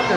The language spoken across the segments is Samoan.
Ia,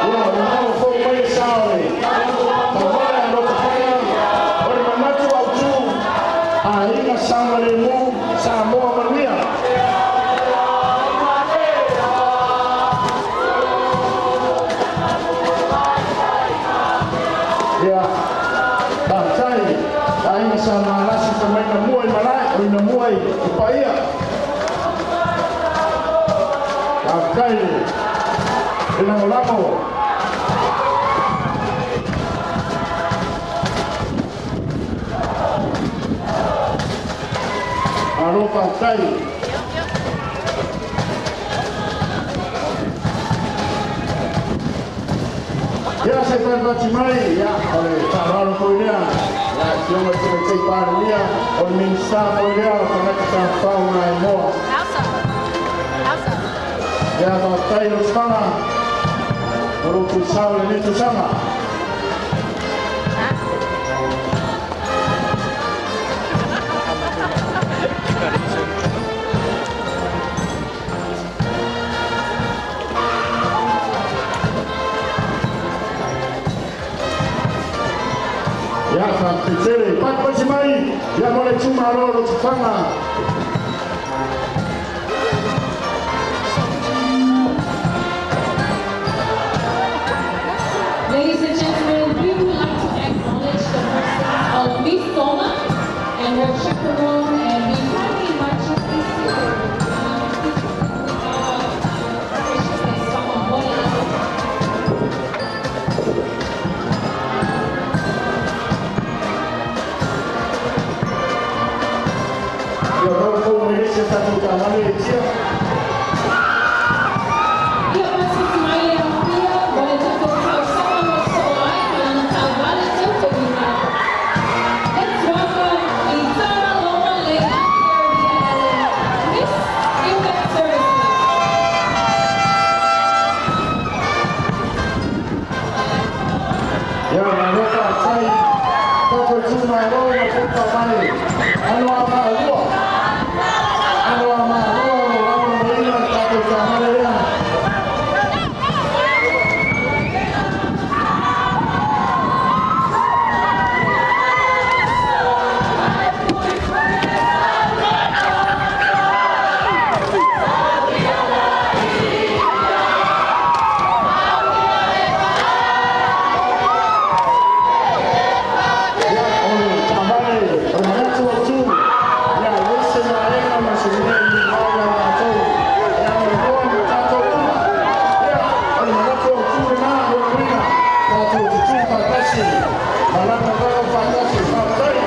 ua maua fou mai le sa o le tama e Lotofaga, o le manatu autu, Aiga Saogalemu, Samoa Manuia. Ia, faafetai aiga sa malasi fa mai na mua i malae, o ina mua i paia. Faafetai le lagolago. Malo faafetai. Ia, se faipati mai, ia, o le faaaloalo foi lea. Ia, afioga i Tamaitai Palemia, o le Minisita foi lea o Tagata Tafafao Maimoa. Ia, faafetai Lotofaga, o lo tuusao i lenei tausaga. Ia, faafetai tele. Patipati mai, ia, mo le itumalo o Lotofaga. Ladies and gentlemen, we would like to acknowledge the presence of Miss Soma and her chaperone, and we kindly invite you please to please with our precious and Soma Bola. Ia, maua fou mai le isi a tatou taavale e tia. Ia, patipati mai le afia, mo le tatou tausaga ua soa ai, ma lana taavale tautogiga. Let's welcome Itara Loma Le Allen, Miss Impact Services. Ia, malo faafetai tatou itumalo ma pupa mai ano a malua. Ano a malua o lo lagolagoina le tatou taavale lea. Ia, o le taavale o le manatu autu, ia lese le aiga ma se mea i mai ia matou. Ia, o le moa ma tatou uma. Ia, o le manatu autu lena, lona uiga, tatou tutu faatasi, malagolago faatasi. Faafetai.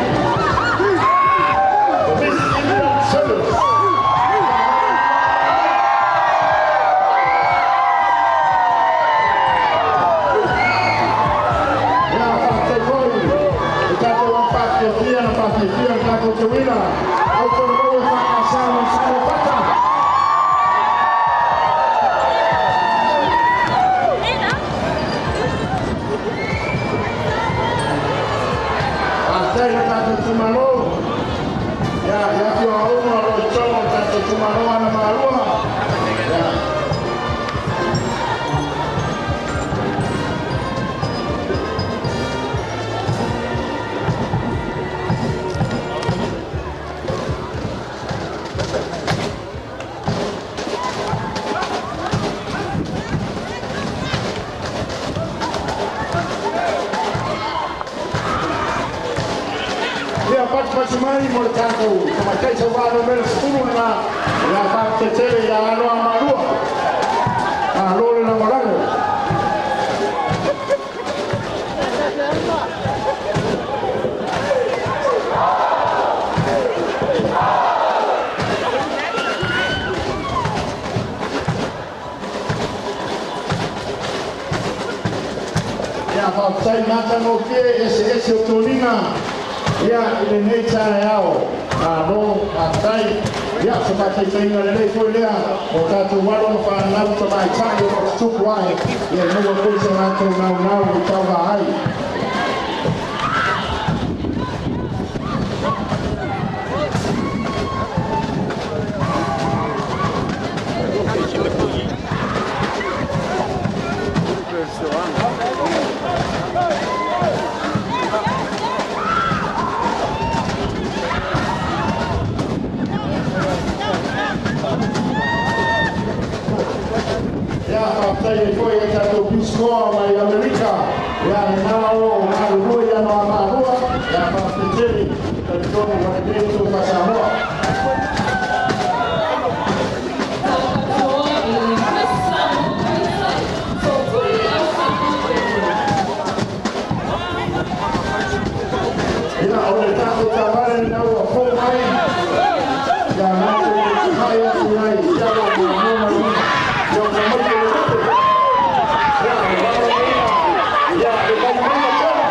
The Miss Impact Service. Ia, faafetai foi i tatou au faafiafia na faafiafia le tatou teuina au fonomau e faakasa ma Samoa. Faafetai le tatou itumalo. afio auma o lo i tonu o tātou tumaloa na malua. Ia. Ia patipati mai mo le tatou tamaitai sauvā numera 10 lena ia faatetele ia aloa malua. Malo le lagolago. Ia faafetai matagofie eseese o toliga ia i lenei taeao. Malo faafetai. Ia se faataitaiga lelei foi lea o tatou alo ma fanau tamaitai o lo o tutupu ae ia maua foi so latou naunau i tauva ai. Ia faafetai ai foi i tatou pisikoa mai Amerika. Ia lena o lo o galulue ia Anoamaa Ia faafetai talitonu ua lelei tou faasamoa. Taupatoa i le Miss Samoa Princess, Sotuli Ausamu. Ia o le tatou taavale lena ua fou mai. Ia matou hai atu ai ia lo muamua ma luma. Ia o tamaiti o le tupe. Ia o lagolagoina. Ia e vaimauga tele.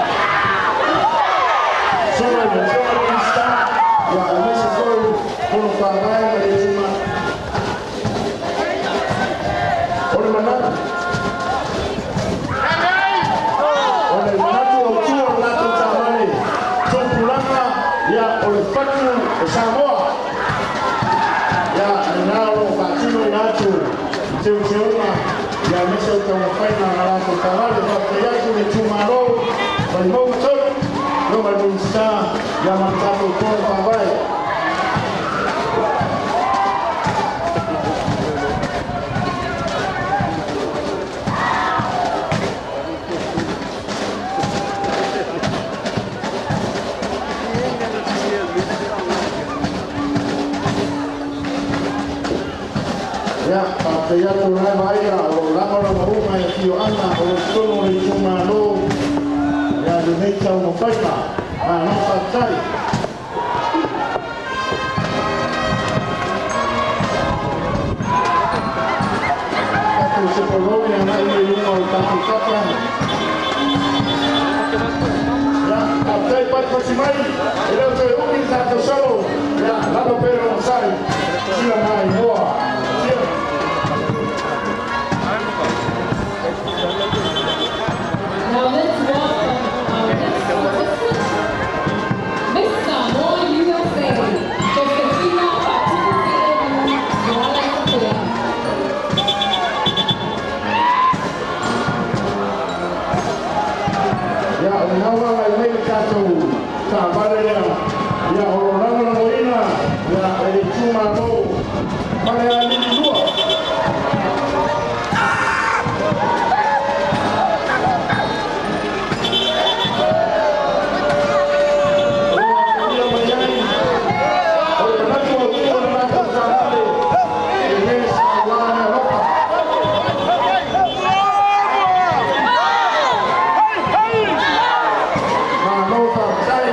Susuga i le Afioga i le Minisita, ia aemaise foi Fono Faavae ma le itumalo. O le manatu, o le manatu autu o le latou taavale, tupulaga, ia o le fatu o Samoa. Ia lena o lo o faatinoina atu i teuteuga ia aemaise o taumafaiga a latou taavale. Faafetai atu i le itumalo Vaimauga 3, Afioga i le Minisita, ia ma le tatou Fono Faavae. Ia, faafetai atu o lena vaaiga o lo o lagolagoina e afioaga o lo o i totonu o le itumalo ia lenei taumafaiga. Malo faafetai. Tatou sepololi agai i luga o le tatou tata. Ia, faafetai patipati mai, e le o toe umi le tatou solo. Ia, lalo pea le onosai, sila mai moa. Sia. Now let's welcome our next contestant, Miss Samoa USA, Josefina Fatukufi'elu Joala. Ia, o lena ua agai mai le tatou taavale lea. Ia, o lo o lagolagoina ia e le itumalo Falealili 2. O lo o atagia mai ai o le manatu autu o le latou taavale e lē sauā le alofa. Malo faafetai.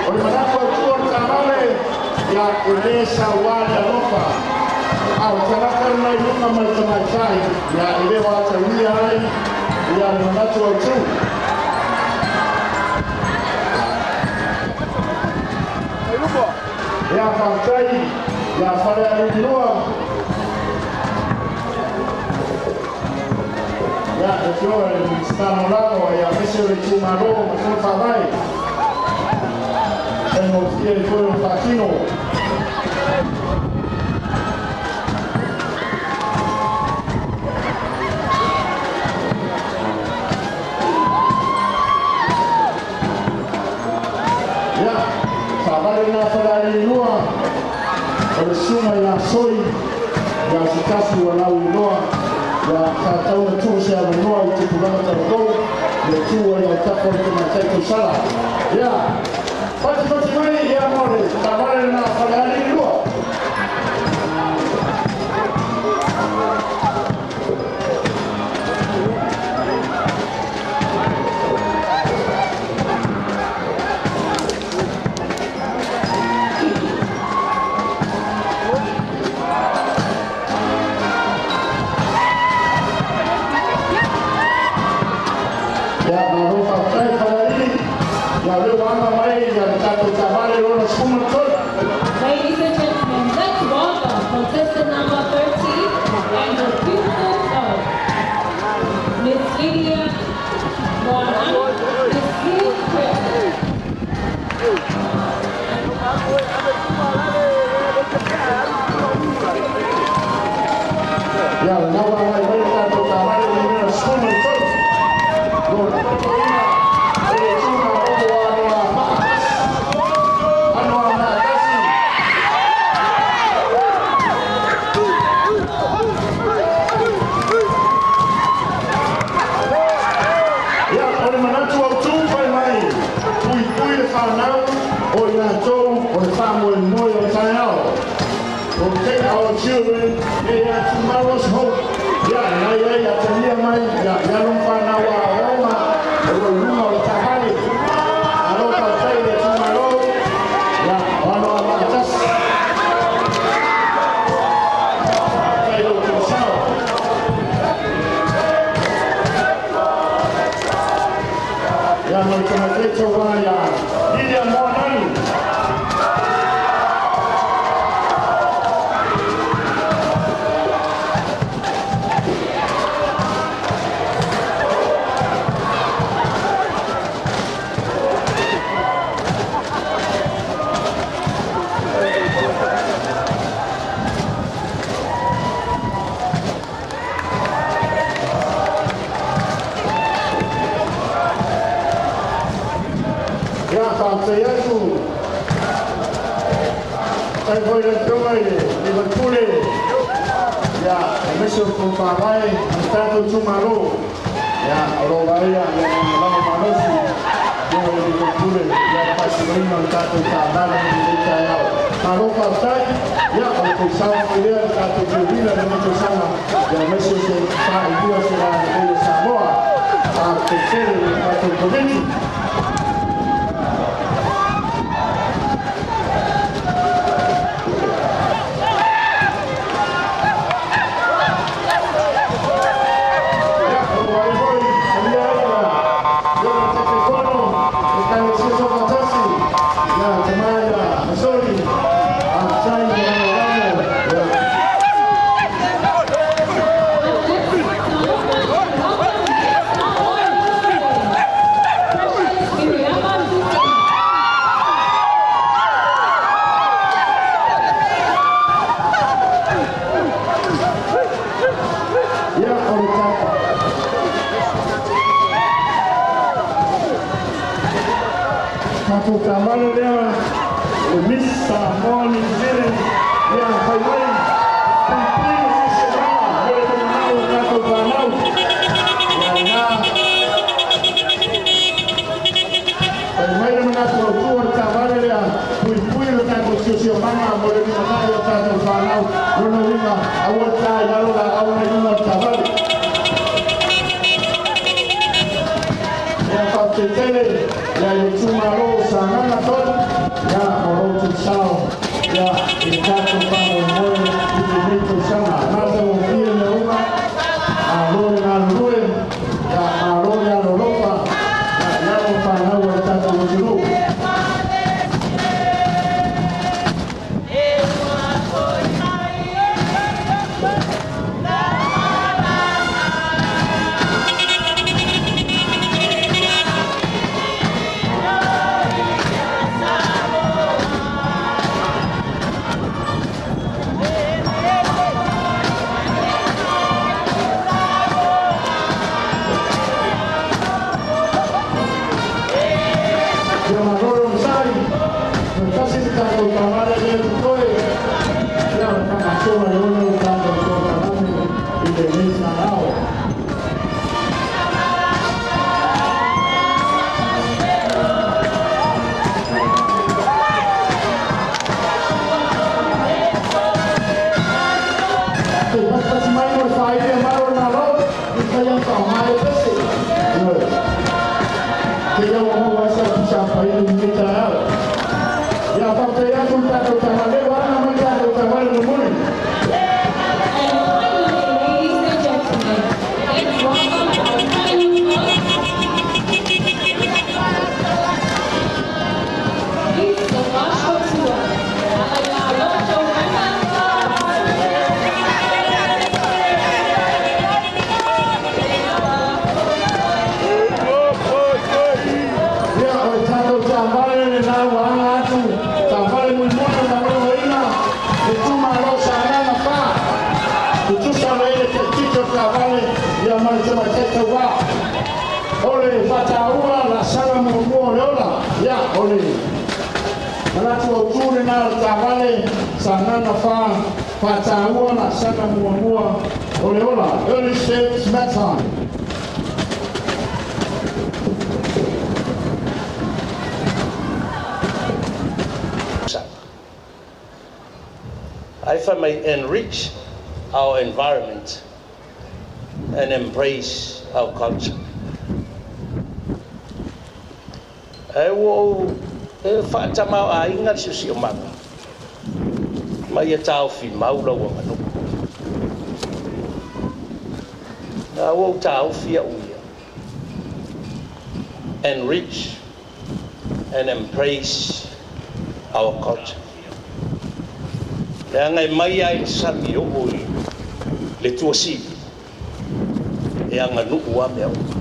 O le manatu autu o le taavale ia e lē sauā le alofa. A o tagata lena i luga ma le tamaitai ia e lē o atauia ai ia le manatu autu. Ia faafetai ia Falealili 2. Ia le Afioga i le Minisita Lagolago ia aemaise o le itumalo ma Fono Faavae. faigofie ai foi ona faatino. Ia, taavale lena Falealili 2, o le susuga ia Soi, ia o se tasi ua lauiloa, ia sa tatau ona tuu se avanoa i tupulaga talavou le tu ai autafa o le tamaitai tausala. Ia, fatifati mai ia mo le taavale lena Falealili 2. Ia, malo faafetai Falealili. Ia, o lea ua aga mai ia le tatou taavale lona 13. Ladies and gentlemen, let's welcome contestant number 13 and her beautiful dog, Miss Lydia Moananu, Miss Lee. Ia, lena ua agai mai le tatou taavale numera 13. Lona totoina o le itumalo o Anoamaa Anoamaa 1. Ia, o le manatu autu fai mai, puipui le fanau o i latou o le faamoemoe o taeao. Protect our children, they are tomorrow's hope. Ia, nai ai atalia mai, ia, ia long whanau a oma, o lo lunga o le taavale. Malo faafetai le itumalo, ia, o Anoamaa 1. Faafetai lo outou sao. Ia, ma le tamaitai tauvā ia Lilia Moananu. Ia, faafetai atu. Tai foi le afioga i le Liverpool, ia, aemaise o le Fono Faavae ma le tatou itumalo. Ia, o lo o vaaia le lagolago malosi afioga i le Liverpool, ia le faatinoina o le tatou taavale i lenei taeao. Malo faafetai, ia, o le tausaga foi lea le tatou Jubilee lenei tausaga, ia, aemaise o se faailia o se lalelei o Samoa. Faafetai tele i le tatou Komiti. Ia, o lo ai foi, salia ai la Afioga Taitaifono, Ekalesia Saufaatasi, ia, tama ia Masoli, faafetai le lagolago, ia. Welcome Miss Samoa Precious Miriama Tusi. Ia, o le tatou taavale lea, o Miss Samoa New Zealand, ia, fai mai, puipui le siosiomaga mo le lumanai o tatou fanau. Ia, lena fai mai le manatu autu o le taavale lea, puipui le tatou siosiomaga mo le lumanai o tatou fanau. Lona uiga, aua le ta i lalo laau na i luga o le taavale. Ia, faafetai tele ia i le itumalo o Sagaga 3, ia, mo lo outou sao, ia, i le tatou faamoemoe i lenei tausaga. Matagofie mea uma, malo le galulue, ia, malo le alolofa, ia, i alo fanau a le tatou atunuu. Kasi le tatou taavale lea e totoe. Ia, o le faagasolo ai loa lea o le tatou polokalame i lenei taeao. Se i patipati mai mo le faaili a malu o le Malo, i mafai ona faaaoga ai le pese. Ioe. Seia ua maua ai sau pisa afaini i lenei taeao. Ia, faafetai atu i le tatou taavale, ua aga mai le tatou taavale mulimuli. And finally, ladies and gentlemen, let's welcome our final host, Miss Lomasho Tua. Alaimalo Johanna. Ia, o le tatou taavale lena ua aga atu, taavale mulimuli o maloloina le itumalo Sagaga 4. Tutusa lea le taitito o le taavale ia ma le tamaitai tauvā. O le faataua laasaga muamua o le ola. Ia, o le manatu autu lena o le taavale Sagaga 4, faataua laasaga muamua o le ola. Early steps matter. If I may enrich our environment and embrace our culture. Ae ua ou e faatamāo'aiga le siosiomaga ma ia taofi mau lau aganuu. A ua ou taofi a'u ia. Enrich and embrace our culture. Leaga e mai ai le sami oo i le tuasivi e aganuu a mea uma.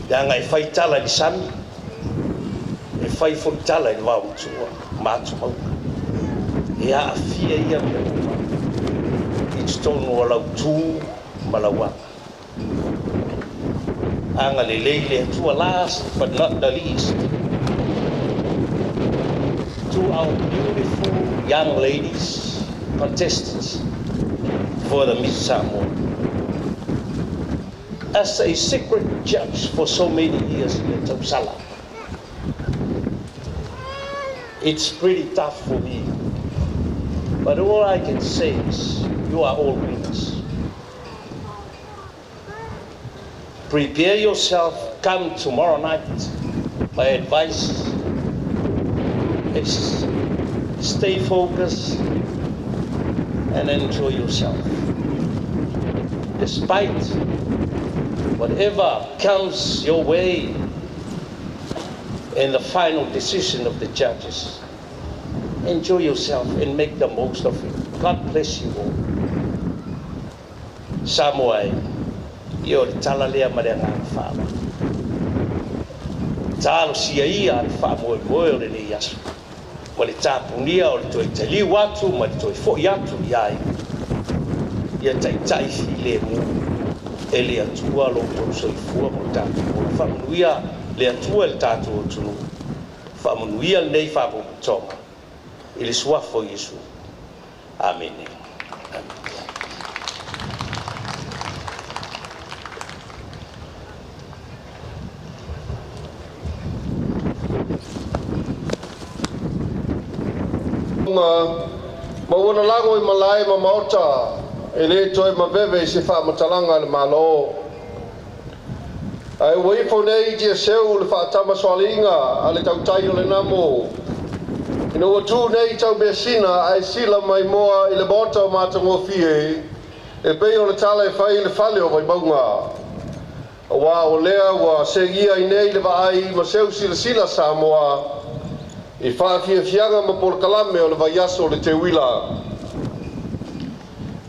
Leaga e fai tala i le sami, e fai fo'i tala i le vaomatua ma atumauga. E aafia ia mea uma i totonu o lau tu ma lau aga. Agalelei le Atua. Last but not the least, to our beautiful young ladies, contestants for the Miss Samoa. As a secret judge for so many years in the tausala, it's pretty tough for me. But all I can say is you are all winners. Prepare yourself come tomorrow night. My advice is stay focused and enjoy yourself. Despite whatever comes your way in the final decision of the judges, enjoy yourself and make the most of it. God bless you all. Samoa e, ia o le tala lea ma le agaga faaaloalo. Talosia ia le faamoemoe o lenei aso. Ma le tapunia o le toe taliu atu ma le toe fo'i atu i ai. Ia taitai filemu e le Atua lo outou soifua ma o tatou ola. Faamanuia le Atua i le tatou atunuu. Faamanuia lenei faapotopotoga i le suafa o Iesu. Amene. Amen. Ma ua lalago i malae ma maota e lē toe maveve i se faamatalaga a le Malo. Ae ua ifo nei i tiaseu le faatamasoaliiga a le tautai o le namo. Ina ua tu nei taumeasina ae sila mai moa i le maota o matagofie e pei o le tala e fai i le fale o Vaimauga. Auā o lea ua segia i nei le vaai ma seu silasila Samoa i faafiafiaga ma polokalame o le vaiaso o le teuila.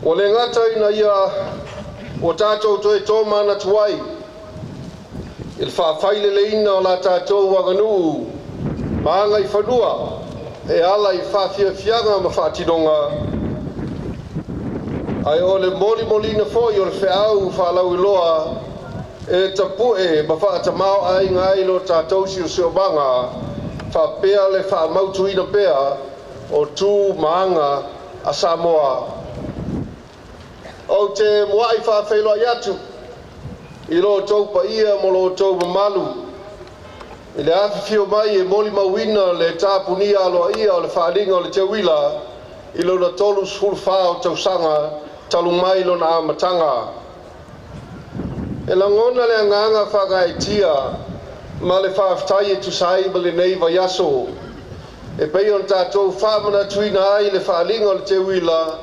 Ua le gata ina ia ua tatou toe tomanatu ai i le faafaileleina o la tatou aganuu ma agaifanua e ala i faafiafiaga ma faatinoga ae o le molimolina foi o le feau faalauiloa e tapu'e ma faatamāo'aiga ai lo tatou siosiomaga. Faapea le faamautuina pea o tu ma aga a Samoa. Ou te muai faafeiloai atu i lo outou paia ma lo outou mamalu i le afifio mai e molimauina le tapunia aloaia o le faaaliga o le teuila i lona 34 o tausaga talu mai lona amataga. E lagona le agaga faagaeetia ma le faafetai e tusa ai ma lenei vaiaso e pei ona tatou faamanatuina ai le faaaliga o le teuila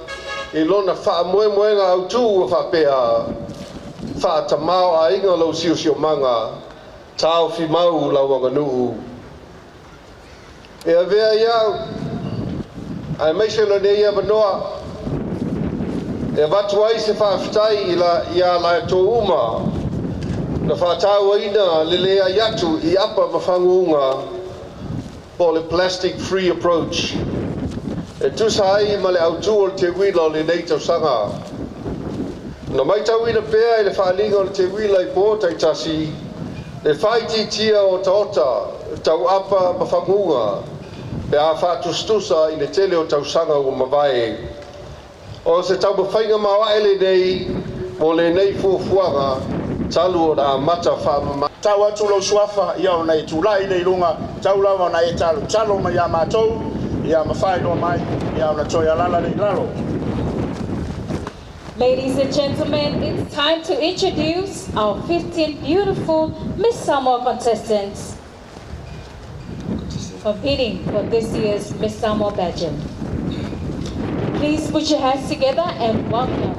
i lona faamoemoega autū ua faapea: “Faatamaoaiga lou siosiomaga, taofi mau lau aganuu.” E avea ai au aemaise lenei avanoa e avatu ai se faafetai ia latou uma na faatauaina le leai atu i apa ma faguga po o le plastic free approach e tusa ai ma le autū o le teuila o lenei tausaga. Na matauina pea i le faaaliga o le teuila i po taitasi le faaitiitia o otaota tau apa ma faguga pe a faatusatusa i le tele o tausaga ua mavae. O se taumafaiga maoae lenei mo lenei fuafuaga talu ona amata faamama Tau atu lou suafa ia ona e tulai le iluga tau lava ona e talotalo mai ia matou ia ma faailoa mai ia ona toe alala le i lalo. Ladies and gentlemen, it's time to introduce our 15 beautiful Miss Samoa contestants competing for this year's Miss Samoa pageant. Please put your hands together and welcome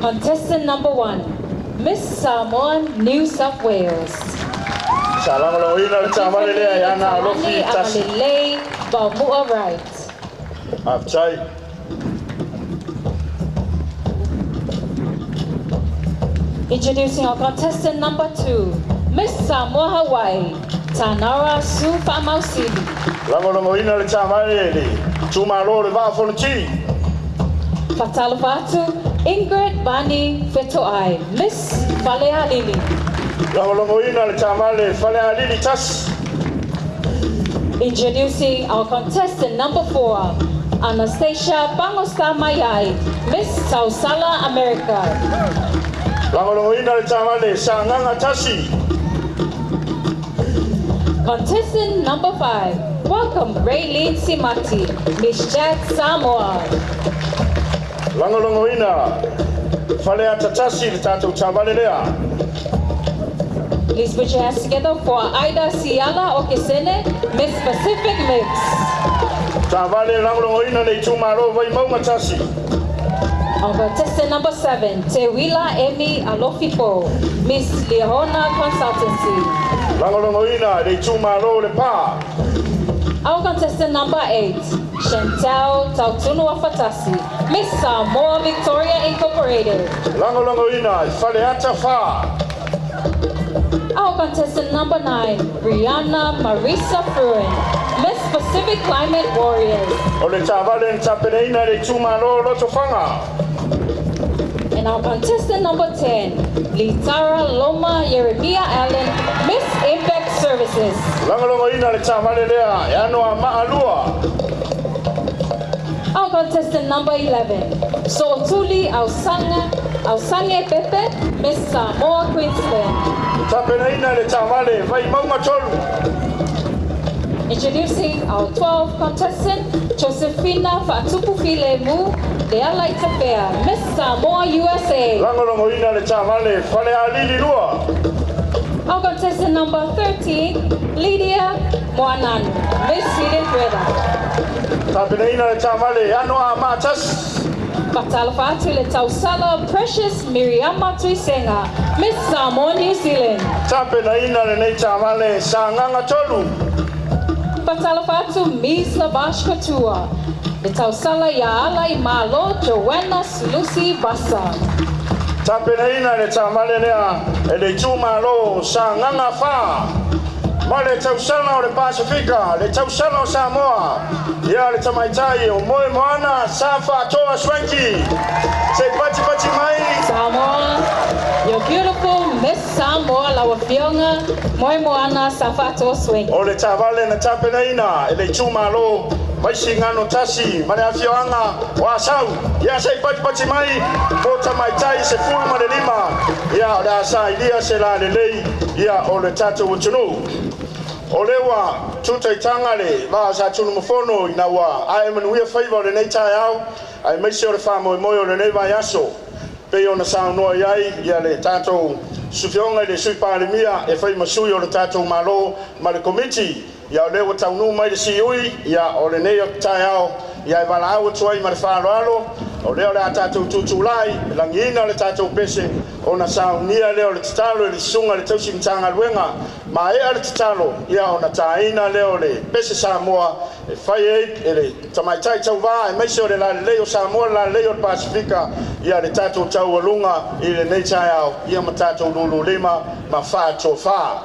contestant number 1, Miss Samoa New South Wales. Sa lagolagoina le taavale lea e Ana Alofi 1. Amalilei Baumua Wright. Faafetai. Introducing our contestant number 2, Miss Samoa Hawaii, Tanara Su Faamausili. Lagolagoina le taavale le itumalo le Vaa o Fonoti. Faatalofa atu, Ingrid Bani Fetoai, Miss Falealili. Lagolagoina le taavale Falealili 1. Introducing our contestant number 4, Anastasia Pangosta Mayai, Miss Tausala America. Lagolagoina le taavale Sagaga 1. Contestant number 5, welcome Raylene Simati, Miss Jack Samoa. Lagolagoina Faleata 1 le tatou taavale lea. Please put your hands together for Aida Siala Okesene, Miss Pacific Mix. Taavale lagolagoina le itumalo Vaimauga 1. Our contestant number 7, Teuila Emi Alofipo, Miss Liahona Consultancy. Lagolagoina le itumalo Lepa. Our contestant number 8, Chantal Tautunua Fatasi, Miss Samoa Victoria Incorporated. Lagolagoina Faleata 4. Our contestant number 9, Brianna Marisa Fruin, Miss Pacific Climate Warriors. O le taavale na tapenaina le itumalo Lotofaga. And our contestant number 10, Litara Loma Yeremia Allen, Miss Impact Services. Lagolagoina le taavale lea e Anoamaa 2. Our contestant number 11, So'otuli Ausange Pepe, Miss Samoa Queensland. Tapenaina le taavale Vaimauga 3. Introducing our 12 contestant, Josefina Fa'atupufilemu, Lealaitapea, Miss Samoa USA. Lagolagoina le taavale Falealili 2. Our contestant number 13, Lydia Moananu, Miss Sweden Breda. Tapenaina le taavale Anoamaa 1. Faatalofa atu le Tausala Precious Miriama Tuisenga, Miss Samoa New Zealand. Tapenaina lenei taavale Sagaga 3. Faatalofa atu Miss Lavash Couture, le Tausala Yaala Imalo Joanna Lucy Basa. Tapenaina le taavale lea e le itumalo Sagaga 4. Ma le tausala o le Pasifika, le tausala o Samoa, ia le tamaitai o Moe Moana Sa Faatoa Swanky. Se patipati mai. Samoa, your beautiful Miss Samoa lau Afioga Moemoana Safaato Swain. O le taavale na tapenaina e le itumalo Vaisigano 1 ma le afioaga o Asau. Ia se i patipati mai mo tamaitai 15, ia o le a sailia se lalelei ia o le tatou atunuu. O lea ua tutaitaga le vaa sa Tunumafono ina ua ae manuia faiva o lenei taeao aemaise o le faamoemoe o lenei vaiaso pei ona saunoa i ai ia le tatou Afioga i le Sui Palemia e fai ma sui o le tatou Malo ma le Komiti. Ia o lea ua taunuu mai le siui ia o lenei taeao, ia e valaau atu ai ma le faaaloalo, o lea o le a tatou tutulai e lagiina le tatou pese ona saunia lea o le tatalo i le susuga i le tausi Matagaluega. Maea le tatalo, ia ona taina lea o le pese Samoa e fai ai e le tamaitai tauvā aemaise o le lalelei o Samoa, le lalelei o le Pasefika, ia le tatou taualuga i lenei taeao, ia ma tatou lululima ma faatofā.